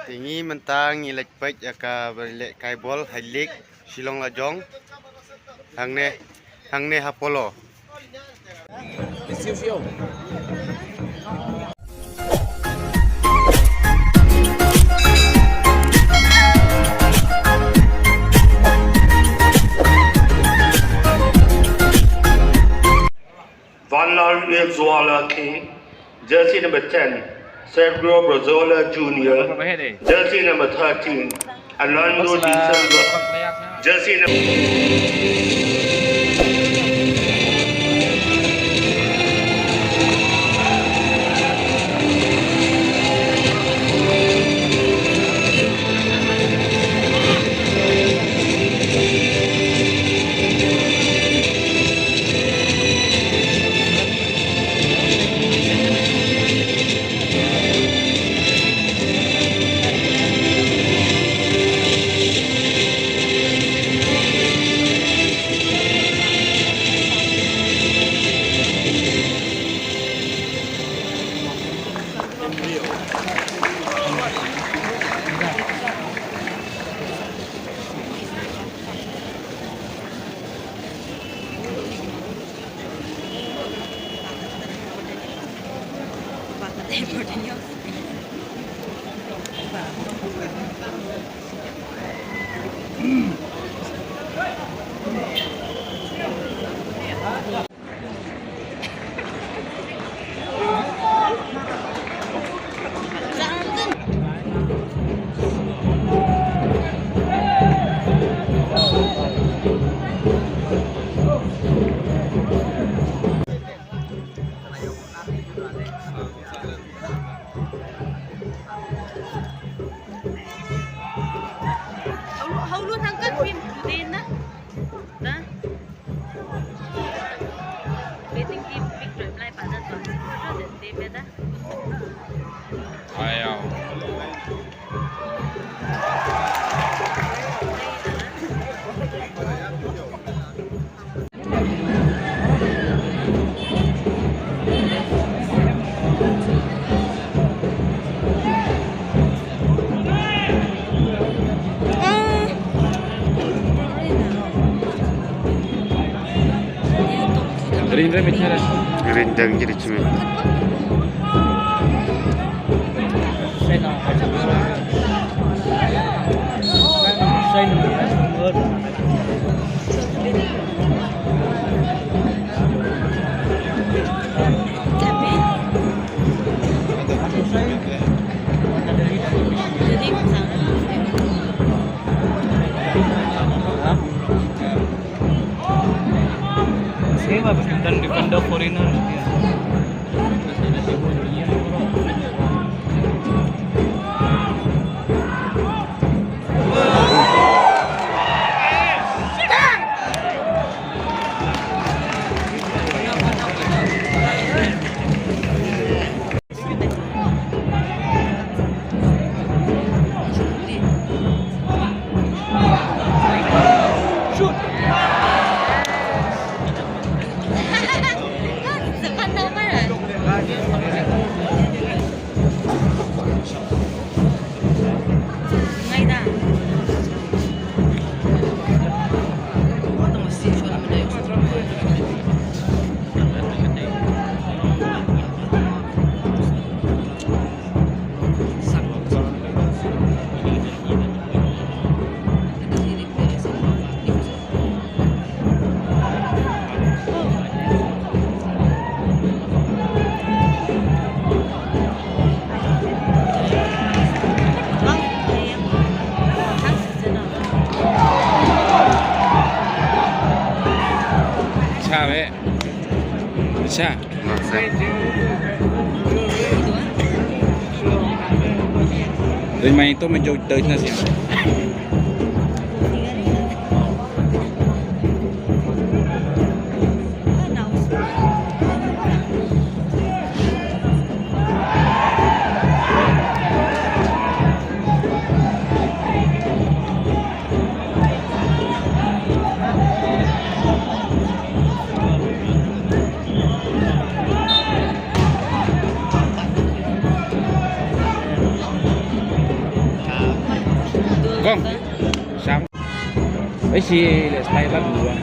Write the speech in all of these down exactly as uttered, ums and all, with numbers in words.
Te ngi mynta ngi leit peit ïa ka ba leh kai bol ha Lake Shillong la jong. Hangne, hangne ha Polo. Vanlal Zuala K, jersey number ten, Sergio Brazola Junior, jersey number thirteen, Arnaldo De Silva, jersey number Hau lu, hau lu thang kan pin pudin na. Na. Waiting team pick trip lai pa na tuan. Supporter dan team ya da. Ayo. Ring ring bicara. Ring ring jadi cumi. Same, dan defender foreigner. Cha be. Cha. Ring mai to me jauh dari sana sih. Kong. Sam. Ai si le style lah dua.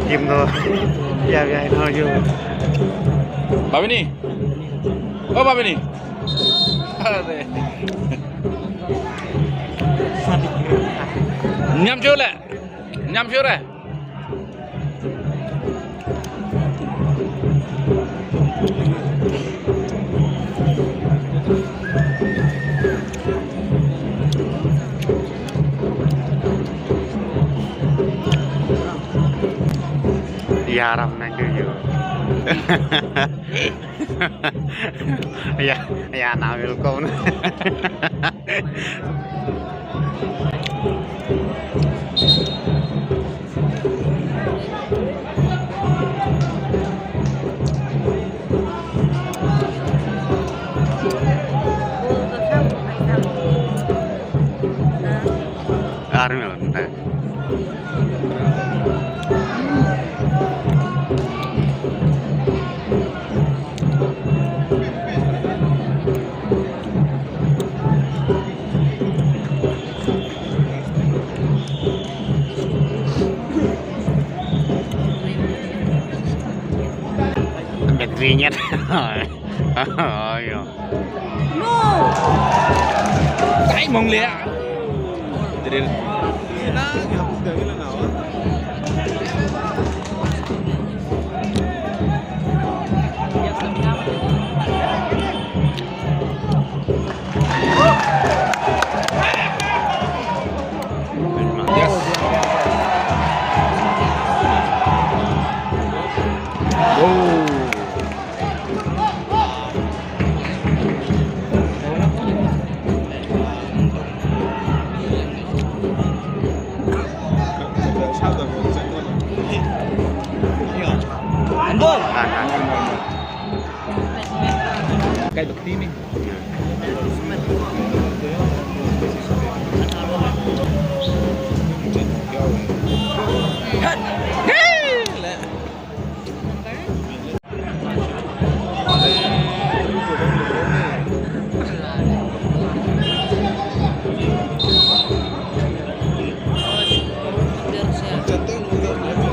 Kim do. Ya, ya, no, yo. Babini. Oh, Babini. Are. Nyam jole. Nyam sure. Yaram nang dulu. Ya, ya, na welcome. Army. Battery-nya. Oh, iya. No. Tai mong le. Jadi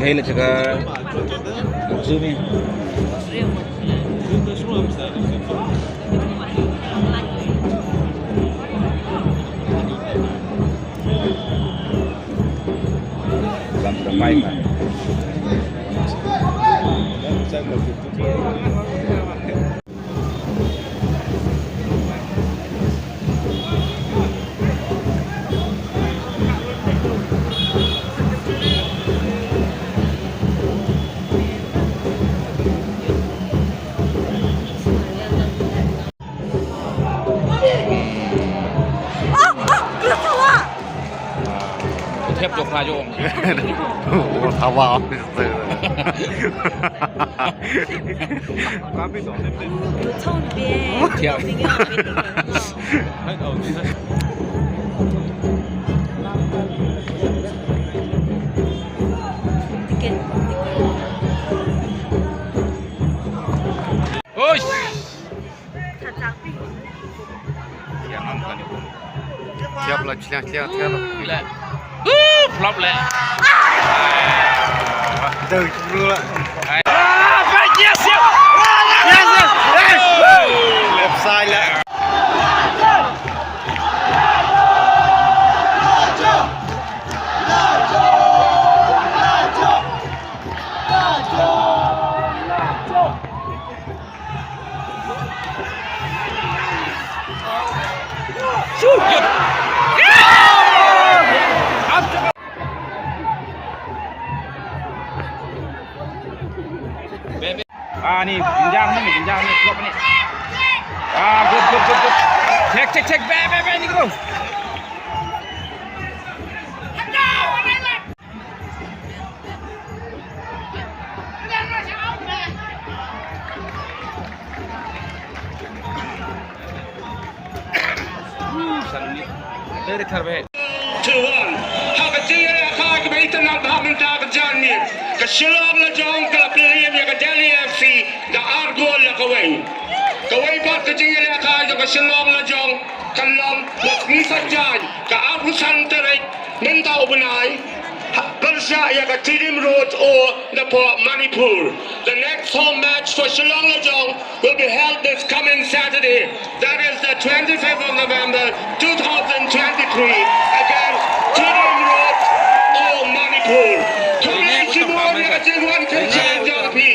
Hei, let's go. Zoom in. Thep jok na jong. Thawa. Thep. Uish. Siap lah, siap, siap, siap. Leh. Uh, flop leh. Dah, dulu lah. Ah, baik, yes, yes. Yes, yes. Hey. Offside lah. Ah, ni, jenjang ni, jenjang ni, flop ni. Ah, good, good, good, good. Check, check, check, back, back, back, ni, go. Two one. Ha ka jingïalehkai kaba itynnad bha mynta ka janmiet, ka Shillong Lajong ka la pynliem ïa ka Delhi F C da ar gol ïa kawei. Kawei pat ka jingïalehkai jong ka Shillong Lajong kan long ha ka sngi Saitjaiñ, ka arphew san tarik mynta u bnai, ha, pyrshah ïa ka Tedim Road o napoh Manipur. The next home match for Shillong Lajong will be held this coming Saturday, that is the twenty-fifth of November two thousand twenty-three, against Tedim Road o Manipur. Khublei shibun ïa ka jingwan kyrshan jong phi.